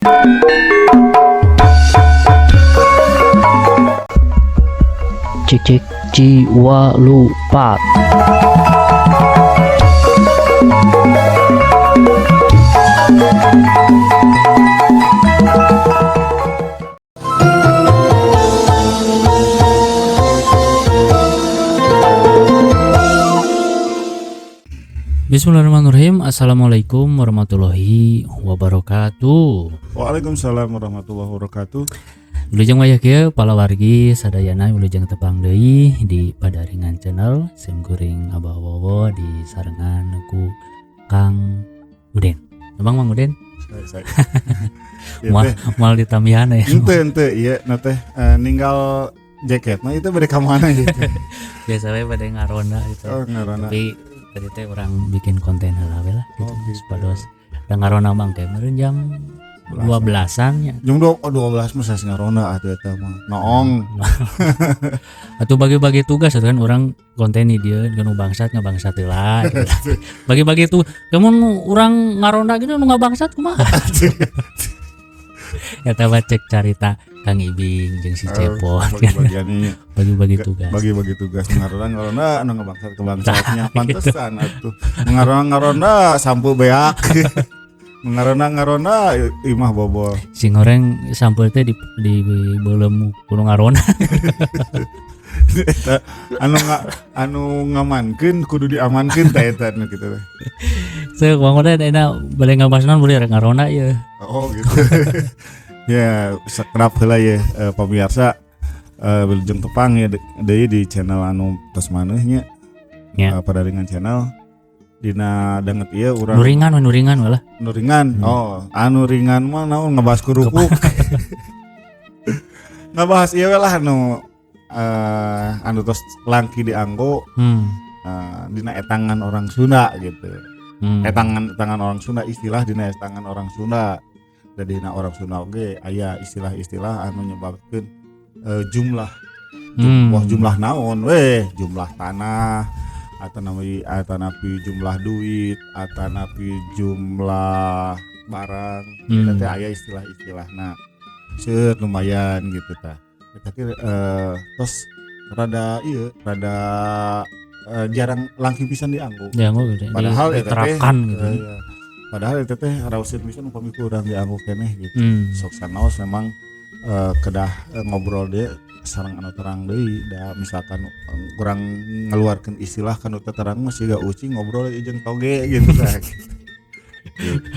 Cik cik jiwa lupa. Bismillahirrahmanirrahim. Assalamualaikum warahmatullahi wabarakatuh. Waalaikumsalam warahmatullahi wabarakatuh. Wilujeng wayah kieu palawargi sadayana, wilujeng tepang deui di Padaringan Channel. Sim kuring Abah Wowo di sarengan ku Kang Uden. Abang Mang Uden. Saya. Moal moal ditambihan ya. Ente ente iya na teh ninggal jaket. Nah, itu bade ka mana gitu? Biasa we pada ngaronda gitu. Oh, ngaronda. Tapi tadi teh urang bikin konten heula we lah gitu. Oh, gitu. Supados da ngaronda mah teh meureun jam 12-an ya. Jam 2, oh, 12 mah saya ngaronda atuh eta mah. Noong. Atau bagi-bagi tugas atuh kan, urang konten di dieu nu bangsat ngabangsat heula gitu. Bagi-bagi tuh kamu nu urang ngaronda gitu, nu ngabangsat kumaha? Eta mah cek carita Kang Ibing jeung si Cepot. Bagi-bagiannya. Bagi-bagi tugas. Bagi-bagi tugas, ngaronda ngaronda, anu ngabangsat kebangsatnya, pantesan atuh. Ngaronda ngaronda, sampo beak. Ngaronda ngaronda, imah bobol. Sing goreng sampeu teh di beuleum ku nu ngaronda. Eta anu ngamankeun kudu diamankeun teh eta nu kitu teh. Ceuk Bang Uden enak bade ngabahas naon, boleh rek ngaronda ieu. Oh gitu. Ya, sekerap heula ya, pemirsa, wilujeng tepang ya deui di channel anu tos maneh nya. Ya. Padaringan Channel. Dina danget ieu urang Nu ringan we, nu ringan we lah. Nu ringan. Oh, anu ringan mah naon, ngebahas kerupuk. Ngebahas ieu we lah anu anu tos langki dianggo dina etangan orang Sunda gitu. Etangan etangan orang Sunda, istilah dina etangan orang Sunda. Dan dina orang Sunda oge aya istilah-istilah anu nyebabkeun jumlah. Wah, jumlah naon weh, jumlah tanah atau napi atau napi jumlah duit atau napi jumlah barang. Eta teh aya istilah-istilah, nah seueur lumayan gitu tah. Eta teh tos rada ieu, rada jarang langki pisan dianggo. Dianggo gitu. Padahal eta teh diterapkan gitu. Iya. Padahal eta teh rauseun pisan upami ku urang dianggo keneh gitu. Sok sanaos memang kedah ngobrol deui sareng anu terang deui da, misalkan kurang ngeluarkeun istilah kan teu terang mah siga ucing ngobrol jeung toge gitu tah. Gitu.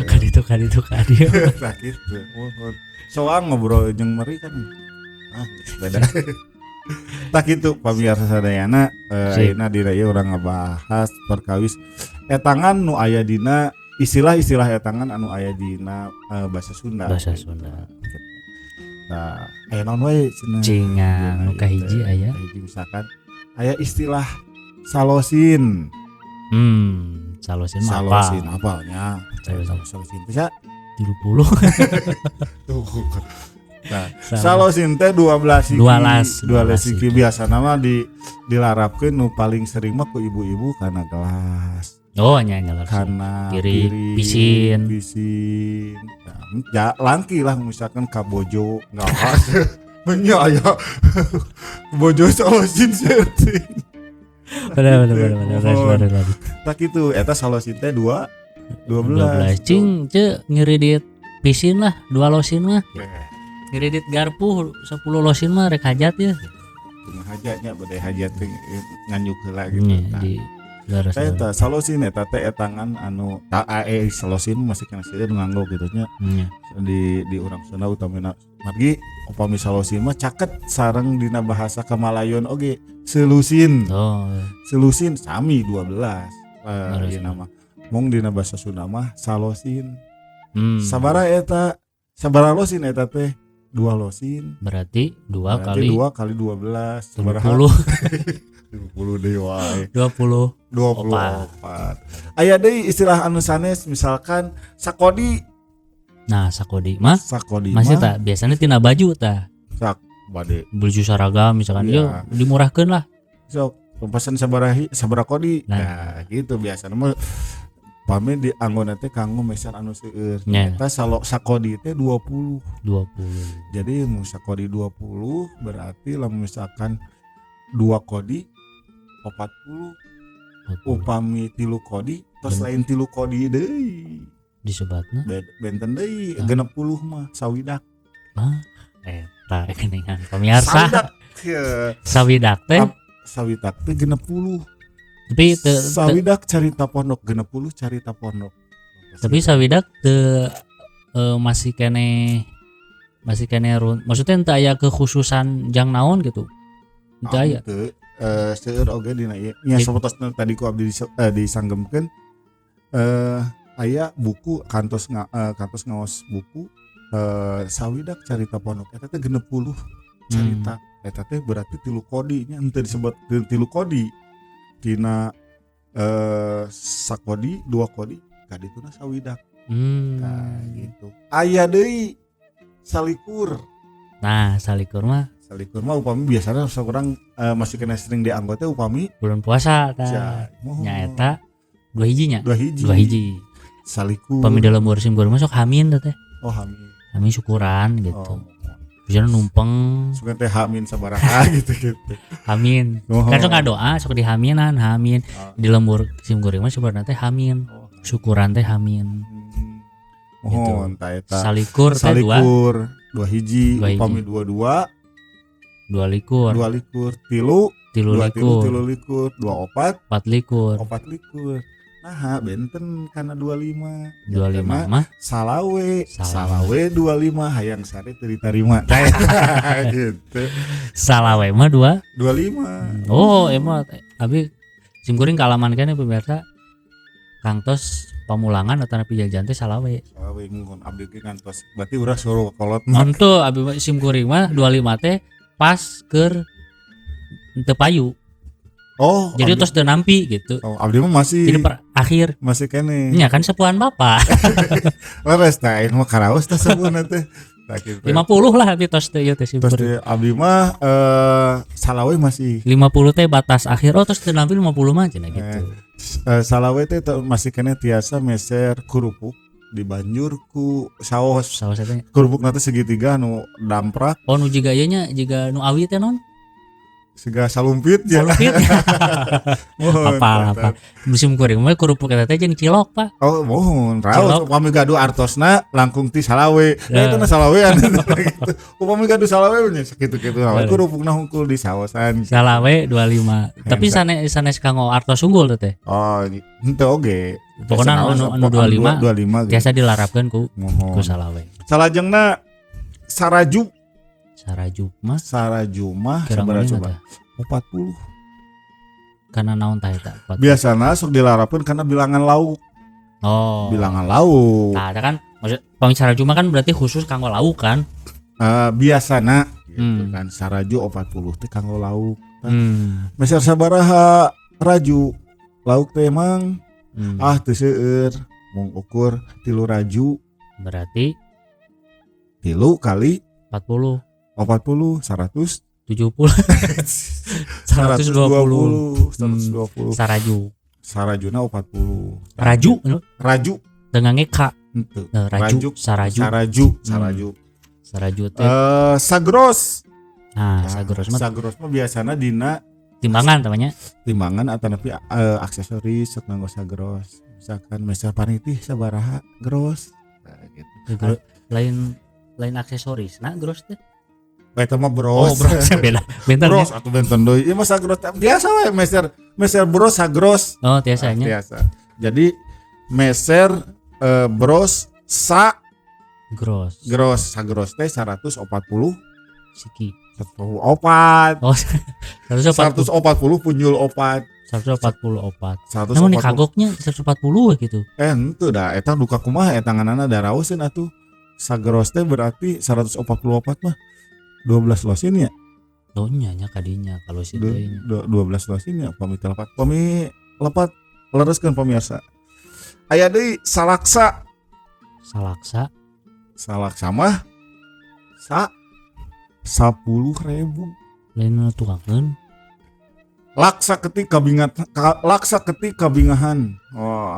Kaditu kaditu kadieu. Tah gitu. Muhun. Soang ngobrol jeung meri kan ah geus beda. Tah kitu pamirsa sadayana, Sip. ayeuna dina ieu urang ngabahas perkawis etangan nu aya dina istilah-istilah etangan anu aya dina bahasa Sunda. Bahasa Gitu. Sunda. Nah, aya naon wae cenah? Cinga Dina nu ieu kahiji teh. Aya. Kahiji misalkan aya istilah salosin. Salosin mah apa? Salosin apalnya? Salosin. Salosin teh sia? 30. Tuh. Nah, salosin teh 12 siki. 12. 12 siki. Siki. Biasana mah dilarapkeun nu paling sering mah ku ibu-ibu karena gelas. Oh, nya nya leres. Karena Piring, piring, pisin. Pisin. Nah, ya langki lah misalkan ka bojo ngawas. Nya aya bojo salosin searching. Bener bener bener bener bener, Mohon. bener, bener. Tah kitu eta salosin teh 2 12. 12. Cing ce ngiridit pisin lah, dua losin mah. Ngiridit garpu 10 losin mah rek hajat ya. Kumaha hajatnya, bade hajat teh nganyuk heula gitu. Nya, Tah. di leres. Teh eta salosin eta teh etangan anu ta salosin masih kena seueur nganggo gitu nya. Nya. Di urang Sunda utamina margi upami salosin mah caket sareng dina bahasa Kamalayon oge selusin. Oh, Selusin sami 12. Leres. Ieu nama mung dina bahasa Sunda mah salosin. Sabara eta, sabara losin eta teh? Dua losin. Berarti dua Berarti kali 2 kali 12 sabaraha? 20. 20 deui wae. 20. 24. Aya deui istilah anu sanes, misalkan sakodi. Nah, sakodi mah Sakodi masih mah tak biasanya tina baju tah. Sak bade Baju seragam misalkan, Iya. yuk dimurahkeun lah. Sok pesan sabarahi, sabaraha kodi. Nah. Nah, gitu biasanya mah. Pami dianggona teh kanggo meser anu seueur. Nya. Eta sakodi teh 20. 20. Jadi mun sakodi 20 berarti lamun misalkan 2 kodi 40. Upami 3 kodi tos lain 3 kodi deui. Disebatna benten deui 60 mah sawidak. Hah, eta geuningan pamirsa. Sawidak. Sawidak teh sawidak teh 60. Tapi sawidak carita pondok 60 carita pondok. Tapi sawidak teu masih kene maksudnya teu aya kekhususan jang naon gitu. Teu aya. Teu seueur oge dina ieu. Nya sapertos tadi ku abdi disanggemkeun aya buku kantos ngaos buku sawidak carita pondok eta teh 60 carita. Eta teh berarti 3 kodi nya henteu disebut 3 kodi. Dina sakodi 2 kodi kadituna sawidak. Nah, gitu. Aya deui salikur. Nah, salikur mah upami biasana saurang masih kena sering dianggo teh upami bulan puasa tah. Nya eta 2 hiji nya. 2 hiji. Salikur. Pami dalam sim goreng masuk hamin teh. Oh, hamin. Hamin syukuran gitu. Oh. Biasanya numpeng suka teh hamin sabaraha gitu-gitu. Hamin. Oh. Kan sok ngadoa sok dihaminan, hamin. Oh. Di lembur sim goreng mah sebenarnya teh hamin. Oh. Syukuran teh hamin. Gitu. Oh, entah eta. Salikur teh 2 hiji, upami 22 22 22 tilu 23 24 24 24. Nah, benten kana 25. 25 mah salawe 25 hayang sare teu ditarima. Gitu. Salawe mah 25. Oh, emang abi sim kuring kaalaman keneh pemirsa. Kantos pamulangan atau jajan teh salawe. Salawe ngon abdi ge ngantos. Berarti urang suruh kolot mah. Henteu abi sim kuring mah 25 teh pas keur teu payu. Oh, jadi terus teu nampi gitu. Oh, abdi mah masih jadi per akhir masih keneh. Nya kan sepuhan bapak. Leres tah aing mah karaos tah sepuhna teh. Tah kitu. 50 lah abdi tos teh ieu teh sim kuring. Abdi mah salawe masih 50 teh batas akhir. Oh, terus teu nampi 50 mah cenah gitu. Salawe teh masih keneh tiasa meser kerupuk dibanjur ku saos. Saos teh. Kerupukna teh segitiga nu damprak. Oh, nu jiga ieu nya jiga nu awi teh non? Siga salumpit ya. Salumpit. Apa. Musim kuring mah kerupuk eta teh jeung cilok, Pak. Oh, mohon. Raos upami gaduh artosna langkung ti salawe. Nah, eta na salawean gitu. Upami gaduh salawe nya sakitu-kitu we kerupukna hungkul di saosan. Salawe 25. Tapi sanes kanggo artos unggul teh. Oh, henteu oge. Pokona anu 25 biasa dilarapkeun ku salawe. Salajengna saraju. Saraju mah sabaraha coba? 40. Karena naon tah eta? Biasana sok dilarapkeun karena bilangan lauk. Oh. Bilangan lauk. Tah kan maksud pami saraju mah kan berarti khusus kanggo lauk kan? Biasana gitu kan saraju 40 teh kanggo lauk. Meser sabaraha raju lauk teh emang ah teu seueur mung ukur 3 raju. Berarti 3 kali 40. 40 170 120 120. Saraju. Sarajuna 40. Raju Raju dengan K. Raju Saraju Saraju. Saraju teh sagros. Nah, sagros mah sagros mah biasana dina timbangan namanya. Timbangan atanapi aksesoris sok nganggo sagros. Misalkan meser panitih sabaraha gros. Nah, gitu. Lain aksesoris. Nah, gros teh. Eta mah bros. Oh, bros beda. Benten bros atau benten deui. Ieu mah sagros biasa we meser bros sagros. Oh, tiasanya. Biasa. Jadi meser bros sa gros. Gros sagros teh 140 siki. 144. Oh, 140 punjul 4. 144. Namun kagoknya 140 gitu. Henteu da eta duka kumaha eta nganana daraoseun atuh. Sagros teh berarti 144 mah 12 losin ya? Donya nya kadinya kalau si deui nya. 12 losin ya pami telepat. Pami lepat lereskeun pamirsa. Aya deui salaksa. Salaksa. Salaksa mah sa 10.000. Lain tukangeun. Laksa ketik kabingat laksa ketik kabingahan. Oh.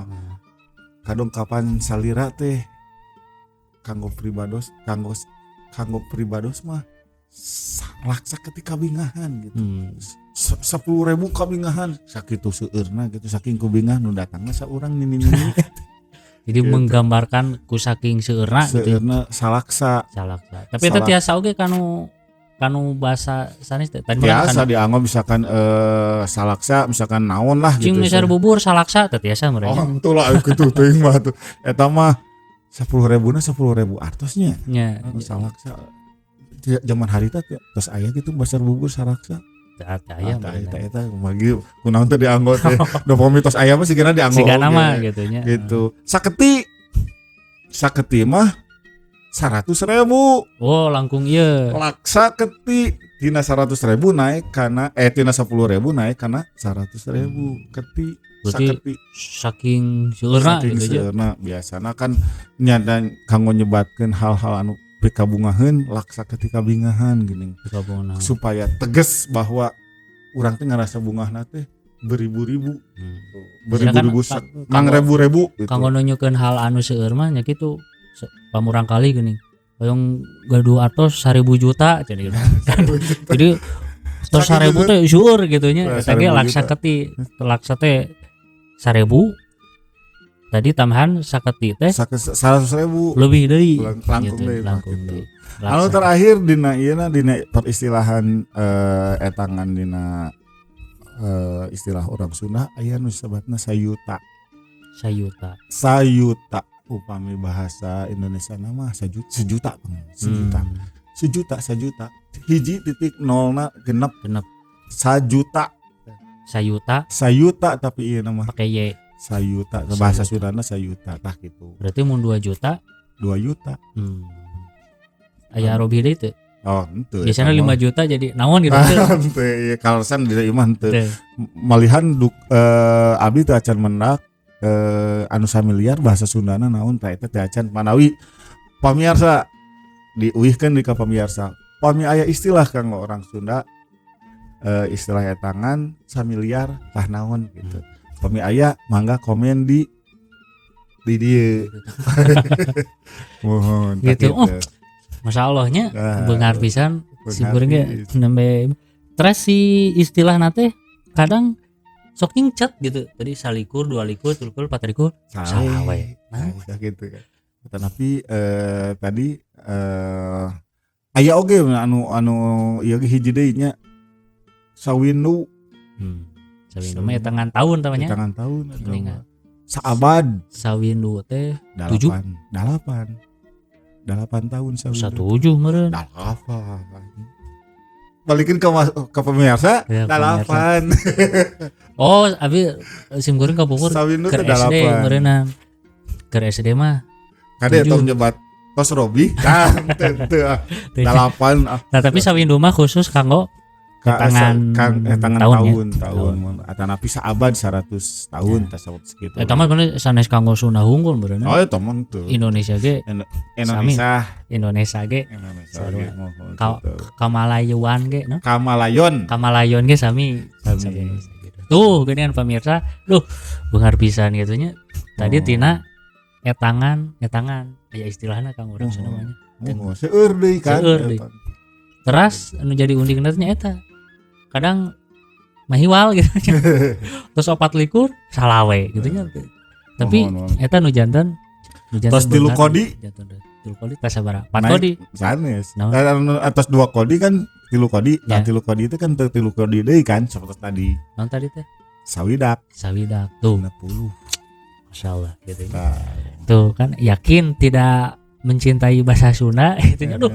Kadongkapan salira teh kanggo pribados, kanggo kanggo pribados mah laksa ketika bingahan gitu. 10.000 kabingahan sakitu seueurna gitu, saking kubingah nu datangna saurang nini-nini. Jadi Gitu. Menggambarkan ku saking seueurna gitu. Seueurna salaksa. Salaksa. Tapi itu tiasa oge kanu kanu bahasa sanes teh. Tadi mah kan Biasa dianggo misalkan salaksa, misalkan naon lah cing gitu. meser bubur salaksa teh tiasa Oh, mereka. henteu lah kitu teuing mah tuh. Eta mah 10.000 na 10.000 artosnya. Nya. Oh, salaksa. Zaman harita teh tos aya gitu basar bubur salaksa. Teu aya. Eta eta eta magi kunaon teh dianggo teh. Da pami tos aya mah sigana dianggo. Sigana oge. mah gitu nya. Gitu. Saketi. Saketi mah 100.000. Oh, langkung ieu. Laksa keti tina 100.000 naik karena tina 10.000 naik karena 100.000 keti. Berarti saketi. Saking seueurna saking gitu aja. Seueurna biasana kan nyadan kanggo nyebatkeun hal-hal anu pikabungaheun, laksa ketika bingahan gini, Pikabungahan. supaya tegas bahwa urang teh ngerasa bungahna teh beribu-ribu, beribu-ribu, Kan, mang ribu-ribu gitu. Kanggo nunjukkeun hal anu seueur mah nya kitu. Pamurang kali geuning. Hoyong gaduh atos 1000 juta cenah gitu. Jadi tos Sakitu 1000 teh seueur gitu nya. Nah, Eta ge 1000 laksa juta. keti, laksa teh 1000 tadi tambahan saketi teh 100.000 lebih deui. Langkung gitu, deui mah langkung gitu. deui. Anu Laksa. terakhir dina ieu na, dina peristilahan etangan dina istilah orang Sunda aya nu sebatna sayuta. Sayuta. Sayuta upami bahasa Indonesia nama sejuta, sejuta, sejuta, sejuta, sejuta, hiji titik nolna genep. Genep. Sajuta. Sayuta. Sayuta, tapi iya nama pakai y. Sayuta bahasa Sundana sayuta tah gitu. Berarti mun 2 juta 2 juta. Aya robih deui teu? Oh, henteu. Biasanya 5 juta jadi naon gitu teu. Henteu ieu kaleresan di imah henteu. Teu. Malihan duk abdi teu acan mendak anu samiliar bahasa Sundana naon tah, eta teu acan. Manawi pamiarsa diuihkeun di ka pamiarsa, pami aya istilah kanggo orang Sunda istilah etangan samiliar tah naon gitu, pami aya mangga komen di dieu, mohon tah. Gitu. Oh, Masya Allahnya Nah, beunghar pisan si beunghar kuring ge pisan. nembe terus si istilah nate kadang sok nyingcet gitu, tadi salikur, 22, 23, 24, salawe. Nah, udah gitu kan. Tetapi tadi aya oge anu anu ieu ge hiji deui nya, sawindu. Sawindu mah etangan tahun tamanya. Tangan tahun atau Mendingan. Saabad. Sawindu teh tujuh? Dalapan, dalapan, 8 tahun sawindu. Satu tujuh meureun. Dalapan, balikin ke pemirsa. Ya, dalapan. Oh, abi sim kuring kapungkur Sawindu keur teh SD dalapan. meureunna. Keur SD mah Kade tujuh. tong nyebat tos Robi kan teu ah. Dalapan ah. Nah, tapi sawindu mah khusus kanggo Ka tangan kang tangan tahun ya? Tahun tahun atanapi saabad 100 tahun Ya. tah segitu. Eta mah bener sanes kanggo Sunda hungkul meureunna. Oh, eta mah teu. Indonesia ge. Indonesia. Indonesia ge. Indonesia Sarua. ge mohon Ka gitu. Kamalayuan ge no? Kamalayon. Kamalayon ge sami. Sami. Sami gitu. Tuh geuningan pemirsa, duh beunghar pisan gitu nya. Tadi Oh. tina etangan, etangan aya istilahna kang urang Sunda mah nya. Oh, seueur deui kan. Seueur deui. Teras anu jadi unik nya eta. Kadang mahiwal gitu. Terus 24 salawe gitu nya. Tapi Mohon, mohon. eta nu janten nu janten Tos tilu beunghar, kodi. janten tilu kodi tas sabaraha? Empat Naik. kodi. Sanes. Naon? Anu atas dua kodi kan tilu kodi. Nah, Ya. tilu kodi itu kan teu tilu kodi deui kan seperti tadi. Naon tadi teh? Sawidak. Sawidak. Tuh, 60. Masya Allah gitu. Nah, Tuh kan yakin tidak mencintai bahasa Sunda gitu nya. Aduh,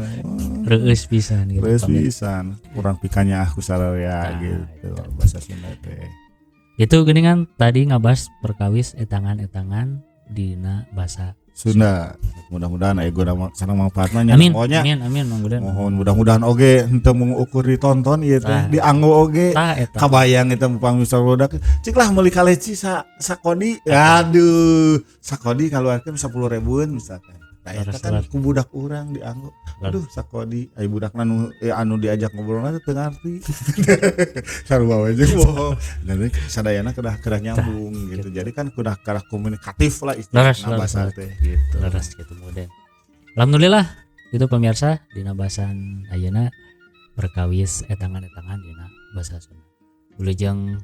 reueus pisan gitu. Terus Pamit. pisan kurang pikanya aku sararea Nah, gitu eta. bahasa Sunda teh. Itu geuningan tadi ngabahas perkawis etangan-etangan dina bahasa Sunda. Mudah-mudahan aya guna sareng manfaatna nya. Amin. Pokoknya Amin, amin Mang Gudan. mohon mudah-mudahan oge henteu mung ukur ditonton ieu teh, Tah. dianggo oge. Tah eta. Kabayang eta pangmisa produk cik lah meuli kaleci sa sakodi, aduh, sakodi kaluarkeun 10 ribuan misalkan. Tah eta kan ku budak urang dianggo. Aduh, sakodi ai budakna nu anu diajak ngobrolna teh teu ngarti. Sarua we jeung bohong. Dan sadayana kedah kedah nyambung gitu. Jadi kan kedah kedah komunikatif lah istilahna bahasa teh gitu. Leres gitu model. Alhamdulillah itu pemirsa, dina bahasan ayeuna perkawis etangan-etangan dina bahasa Sunda. Wilujeng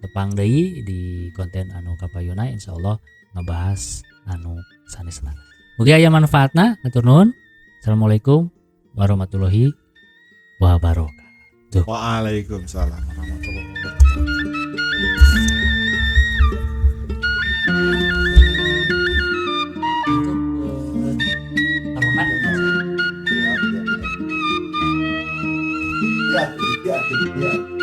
tepang deui di konten anu kapayuna, insyaallah ngebahas anu sanesna. Mugi aya manfaatna, hatur nuhun. Assalamualaikum warahmatullahi wabarakatuh. Waalaikumsalam warahmatullahi wabarakatuh. Taruna. Ya, ya, ya.